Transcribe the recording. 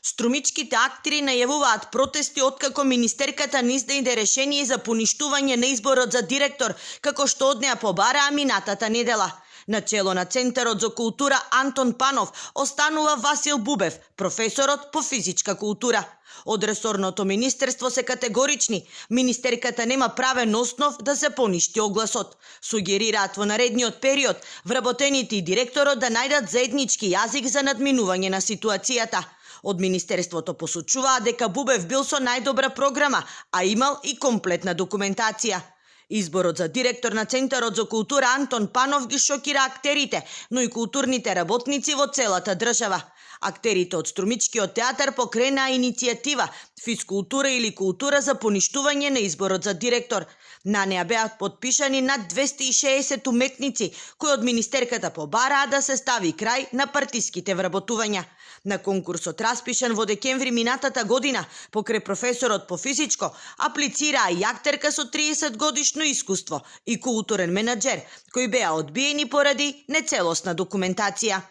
Струмичките актери најавуваат протести откако министерката не издаде решение за поништување на изборот за директор, како што од неа побараа минатата недела. На чело на Центарот за култура Антон Панов останува Васил Бубев, професорот по физичка култура. Од ресорното министерство се категорични. Министерката нема правен основ да се поништи огласот. Сугерираат во наредниот период вработените и директорот да најдат заеднички јазик за надминување на ситуацијата. Од министерството посочуваа дека Бубев бил со најдобра програма, а имал и комплетна документација. Изборот за директор на Центарот за култура Антон Панов ги шокира актерите, но и културните работници во целата држава. Актерите од Струмичкиот театар покренаа иницијатива Физкултура или култура за поништување на изборот за директор. На неа беа потпишани над 260 уметници, кои од министерката побараа да се стави крај на партиските вработувања. На конкурсот распишан во декември минатата година, покрај професорот по физичко, аплицираа и актерка со 30 годишно искуство и културен менаџер, кои беа одбиени поради нецелосна документација.